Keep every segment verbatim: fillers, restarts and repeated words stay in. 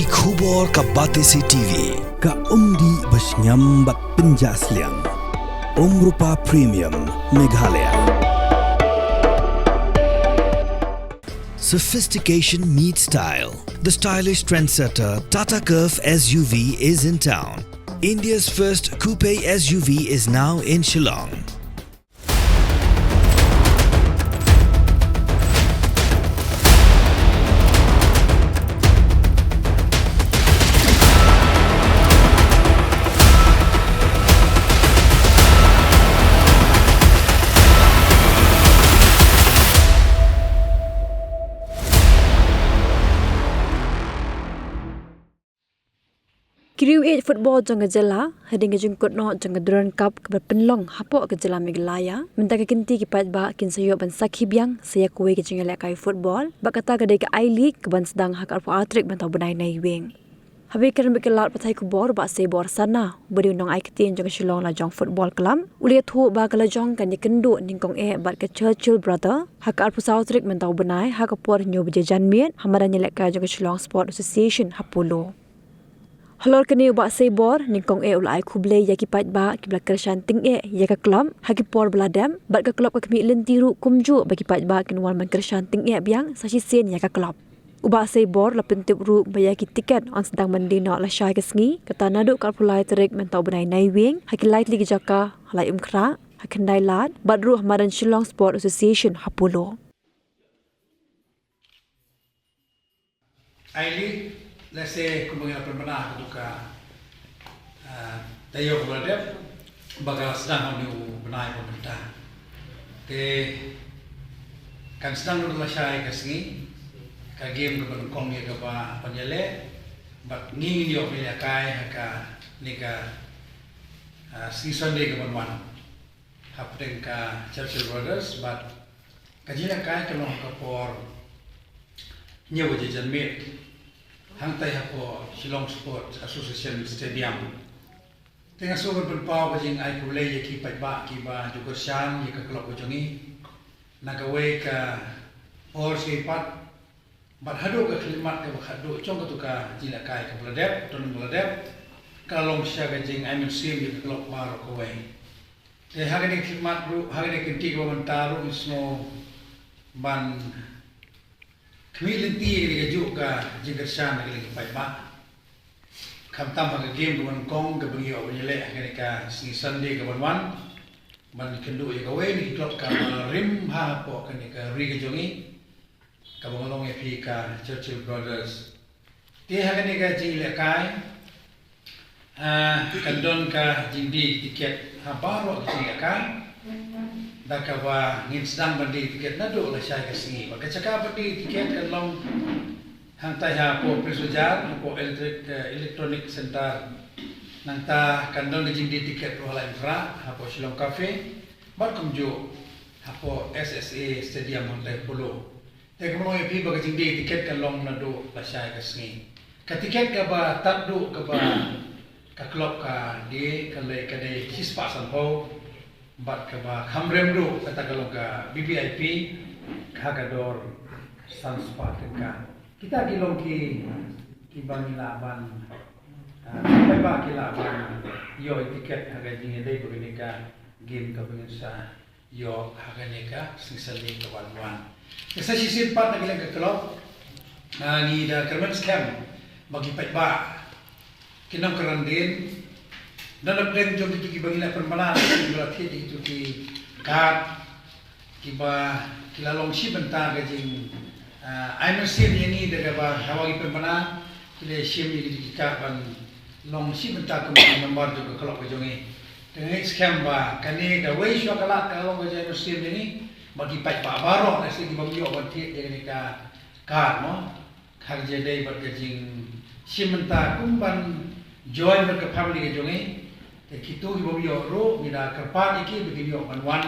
Khubor ka Batesi T V, ka umdih ba shngiam bad pynjah sliang. Umrupa Premium, Meghalaya. Sophistication meets style. The stylish trendsetter Tata Curvv S U V is in town. India's first coupe S U V is now in Shillong. Ki riew ïeit football jong ka jylla, hadien ka jingkut noh jong ka Durand Cup kaba pynlong hapoh ka jylla Meghalaya, mynta ka kynti ki paidbah kin sa ïoh ban sakhi biang sa ïa kawei ka jingïalehkai football, bad kata ka dei ka I-League kaban sdang ha ka arphew ar tarik mynta u bnai Naiwieng. Haba ïakren bad ki lad pathai khubor, Bah Seibor Sana, uba dei u nongai ktien jong ka Shillong Lajong Football Club, u la ïathuh ba ka lajong kan ïakynduh nyngkong eh bad ka Churchill Brother ha ka arphew saw tarik mynta u bnai ha ka por hynñiew baje janmiet ha madan ïalehkai jong ka Shillong Sport Association ha Polo. Halor kane u Bah Seibor, nyngkong eh u la ai khublei ïa ki paidbah kiba la kyrshan tyngeh ïa ka club ha ki por ba la dep, bad ka club ka khmih lynti ruh kumjuh ba ki paidbah kin wan ban kyrshan tyngeh biang sa shisien ïa ka club. U Bah Seibor la pyntip ruh ba ïa ki tiket yn sdang ban die noh lashai ka sngi, kata naduh ka arphew lai tarik mynta u bnai Naiwieng ha ki lai tylli ki jaka, ha Laitumkhrah, ha Khyndailad, bad ruh ha madan Shillong Sport Association ha Polo. Ai li, lehse kumba ngi la pynbna ha ka duka, ah, taïew kaba la dep, ba ka la sdang ha une u bnai ba mynta. Te kan sdang ruh lashai ka sngi, ka game kaba nyngkong ïa kaba ban ïaleh, bad ngi ngin ïoh ban ïalehkai ha kane ka, ah, sngi Sunday kaban wan. Hapdeng ka Churchill Brothers, bad ka jingïalehkai kan long ha ka por hynñiew baje janmiet, hangtai hapoh Shillong Sports Association Stadium. Te nga sngewbha ban pynpaw ka jingai khublei ïa ki paidbah kiba ju kyrshan ïa ka club ka jong ngi. Na kawei ka por shuwa pat, bad haduh ka khyllipmat kaba khatduh jong katu ka jingïalehkai kaba la dep, tournament ba la dep, ka la long sha ka jingai mynsiem ïa ka club baroh kawei. Te ha kane ka khyllipmat ruh, ha kane ka kynti kaba mynta ruh, ngi sngew ban khmih lynti ïa kane kajuh ka jingkyrshan na ka liang ki paidbah. Khamtam ha ka game kaba nyngkong kaba ngi ïoh ban ïaleh ha kane ka sngi Sunday kaban wan, ban kynduh ïa kawei na ki club kaba rim hapoh kane ka ri ka jong ngi, kaba nga ong ïa phi ka Churchill Brothers. Te ha kane ka jingïalehkai, ah, kan don ka jingdie tiket ha baroh ka jingïalehkai. Da kaba ngin sdang ban die tiket naduh lashai ka sngi. Bad ka jaka ban die tiket kan long hangtai hapoh Prince Bazaar, hapoh Electric, eh, Electronic Center. Nangta kan don ka jingdie tiket ruh ha Laitumkhrah, hapoh Shillong Cafe. Bad kumjuh hapoh S S A Stadium hangtai Polo. Te kumno ïa phi ba ka jingdie tiket kan long naduh lashai ka sngi. Ka tiket kaba tad duh kaba ka club ka die ka lei ka dei shispah sanphew, bad kaba kham rem duh kata ka long ka V V I P, ha ka dor sanspah tyngka. Kita ki long ki, kiba ngi lah ban, ah, kiba ki lah ban ïoh tiket ha ka jingïadei bad kane ka game kaba ngin sa ïoh ha kane ka sngi Sunday kaban wan. Te sa shisien pat na ka liang ka club, ah, ngi da kyrmen skhem ba ki paidbah kin ym kren dien. Don hapdeng jong kito kiba ngi la pynbna, kiba la thied ïa kito ki card, kiba ki la long shi bynta ka jing, ah, ai mynsiem ïa ngi da kaba haba ngi pynbna, ki la shim ïa kito ki card ban long shi bynta kum ki member jong ka club ka jong ngi. Te nga ngeit skhem ba kane kawei shuwa ka lad ka long ka jingmynsiem jong ngi, ba ki paidbah baroh lehse kiba ym ïoh ban thied ïa kane ka card mo, ha ka jingïadei bad ka jingshim bynta kum ban join bad ka family ka jong ngi. Te kito kiba ym ïoh ruh ngi da kyrpad ïa ki ba kin ïoh ban wan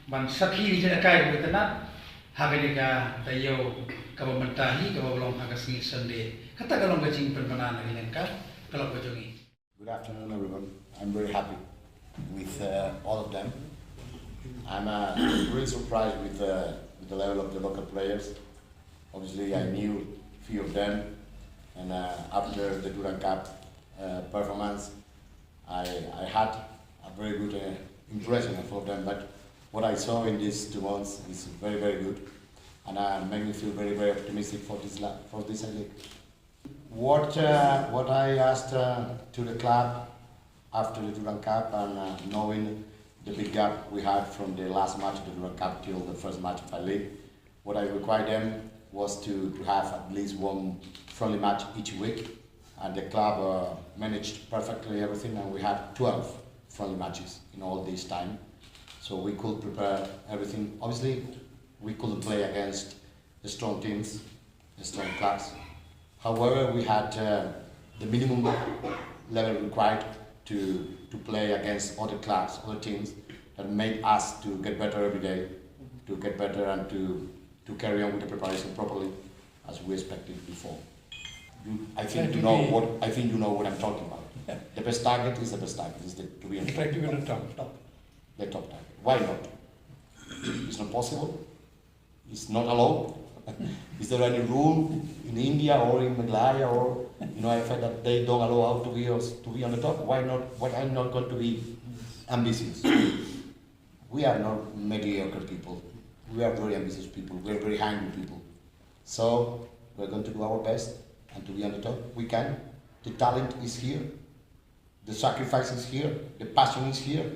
ban sakhi ïa ka jingïalehkai kaba itynnad ha kane ka taïew kaba mynta hi, kaba long ha ka sngi Sunday. Kata ka long ka jingpynbna na ka liang ka club ka jong ngi. Good afternoon, everyone. I'm very happy with, uh, all of them. I'm, uh, really surprised with, uh, with the level of the local players. Obviously, I knew few of them, And uh, after the Durand Cup uh, performance, I, I had a very good uh, impression of them. But what I saw in these two months is very, very good, and uh, made me feel very, very optimistic for this la- for this league. What uh, what I asked uh, to the club after the Durand Cup and uh, knowing the big gap we had from the last match of the Durand Cup till the first match of our league, what I required them was to, to have at least one friendly match each week. And the club uh, managed perfectly everything, and we had twelve friendly matches in all this time. So we could prepare everything. Obviously, we couldn't play against the strong teams, the strong clubs. However, we had uh, the minimum level required to, to play against other clubs, other teams that made us to get better every day, to get better and to, to carry on with the preparation properly as we expected before. You, I think you know what I think you know what I'm talking about. The best target is the best target, is the, to be on the top, the top target. Why not? It's not possible. It's not allowed. Is there any rule in India or in Meghalaya or you know, I find that they don't allow out to be to be on the top? Why not? Why are not going to be ambitious? We are not mediocre people. We are very ambitious people. We are very hungry people. So we're going to do our best and to be on the top. We can. The talent is here. The sacrifice is here. The passion is here.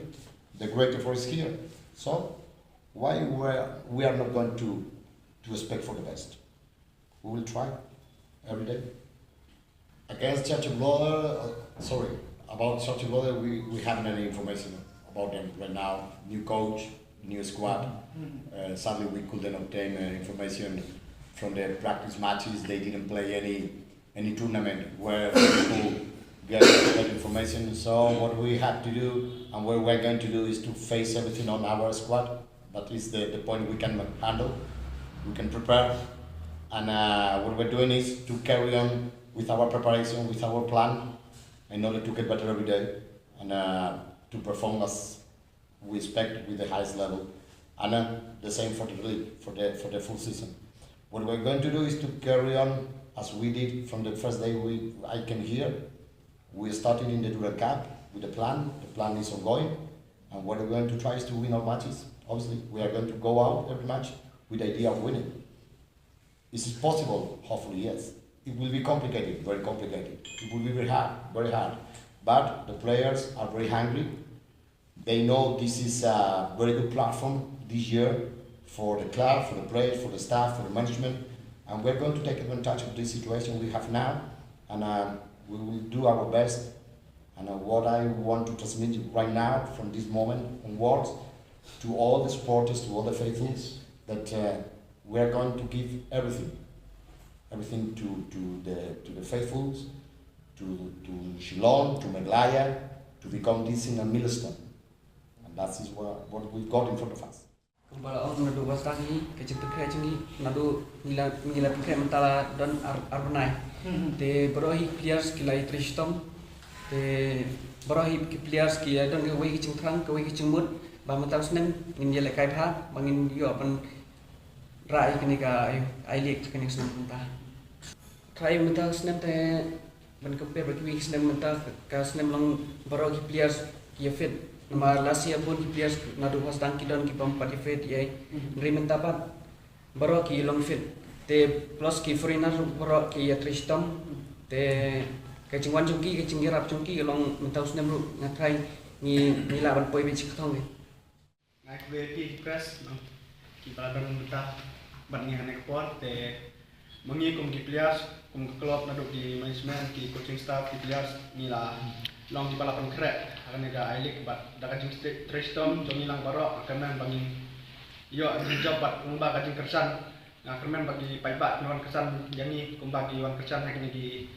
The great effort is here. So why we we are not going to to expect for the best? We will try every day. Against Churchill Brother, uh, sorry, about Churchill Brother, we, we haven't any information about them right now. New coach, new squad. Uh, sadly, we couldn't obtain uh, information from their practice matches. They didn't play any any tournament where people get that information. So what we have to do and what we're going to do is to face everything on our squad. That is the, the point we can handle. We can prepare. And uh, what we're doing is to carry on with our preparation, with our plan, in order to get better every day and uh, to perform as we expect with the highest level. And uh, the same for the league, for the, for the full season. What we're going to do is to carry on as we did from the first day we, I came here. We started in the Durand Cup with a plan. The plan is ongoing. And what we're going to try is to win our matches. Obviously, we are going to go out every match with the idea of winning. Is it possible? Hopefully, yes. It will be complicated, very complicated. It will be very hard, very hard. But the players are very hungry. They know this is a very good platform this year for the club, for the players, for the staff, for the management. And we're going to take advantage of this situation we have now. And um, we will do our best. And uh, what I want to transmit right now, from this moment onwards, to all the supporters, to all the faithfuls, that uh, we are going to give everything, everything to, to the to the faithfuls, to to Shillong, to Meghalaya, to become this in a millstone. And that is what, what we've got in front of us. Kumba la ong naduh ba sdang hi ka jingpynkhreh jong ngi, naduh ngi la ngi la pynkhreh mynta la don ar ar bnai. Te baroh hi ki players ki la ïatrei shitom. Te baroh hi ki players ki ïa don kawei ka jingthrang, kawei ka jingmut ba mynta u snem ngin ïalehkai bha, ba ngin ïoh ban rah ïa kane ka I-League kane ka snem mynta. Trai mynta ka snem te ban compare bad kiwei ki snem mynta, ka snem long baroh ki players ki ïa fit. Namar last year bun ki players naduh ba sdang ki don ki bym pat ïa fit ïa. Hynrei mynta pat baroh ki long fit. Te plus ki foreigner baroh ki ïatrei shitom. Te ka jingwan jong ki, ka jingïarap jong ki ka long mynta u snem ruh nga trai ngi ngi lah ban poi beit sha ka thong. Nga khublei ïa phi ki press, no, kiba la don mynta bad ngi ha kane ka por. Te ma ngi kum ki players, kum ka club, naduh ki management, ki coaching staff, ki players, ngi la long kiba la pynkhreh ha kane ka I-League bad da ka jingtrei shitom jong ngi lang baroh nga kyrmen ba ngin ïoh ka jingjop bad kumba ka jingkyrshan. Nga kyrmen ba ki paidbah kin wan kyrshan ïa ngi kumba ki wan kyrshan ha kine ki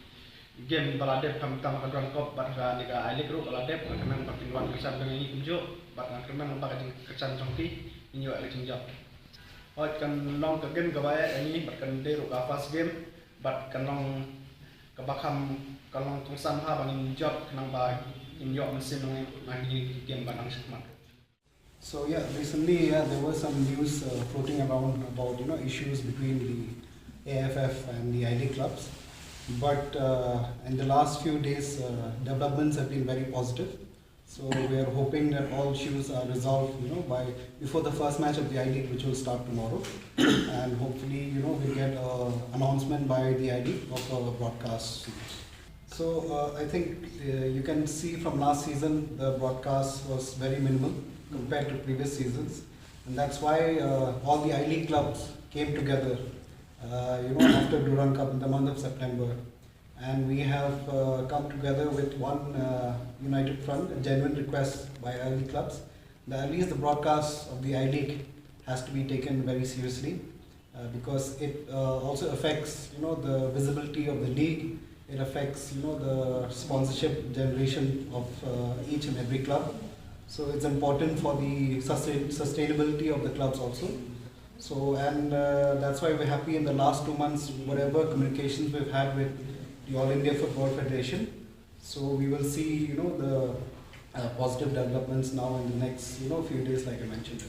game ba la dep, khamtam ha ka Durand Cup bad ha kane ka I-League ruh ba la dep. Nga kyrmen ba kin wan kyrshan ïa ngi kumjuh bad nga kyrmen ba ka jingkyrshan jong ki ngin ïoh ka jingjop. Hooid, kan long ka game kaba eh ïa ngi bad kan dei ruh ka first game bad kan long kaba kham, kan long kongsan bha ba ngin jop khnang ba ngin ïoh mynsiem na ngi ha kine ki game ba nang shakhmat. So yeah, recently, yeah, there were some news uh, floating around about, you know, issues between the A F F and the I-League clubs. But uh, in the last few days, uh, developments have been very positive. So we are hoping that all issues are resolved, you know, by before the first match of the I League, which will start tomorrow, and hopefully, you know, we get an announcement by the I League of a broadcast. So uh, I think uh, you can see from last season the broadcast was very minimal compared to previous seasons, and that's why uh, all the I League clubs came together, uh, you know, after Durand Cup in the month of September. And we have uh, come together with one uh, united front, a genuine request by I League clubs that at least the broadcast of the I League has to be taken very seriously uh, because it uh, also affects, you know, the visibility of the league. It affects, you know, the sponsorship generation of uh, each and every club. So it's important for the sustain- sustainability of the clubs also. So, and uh, that's why we're happy in the last two months, whatever communications we've had with the All India Football Federation. So we will see, you know, the uh, positive developments now in the next, you know, few days, like I mentioned.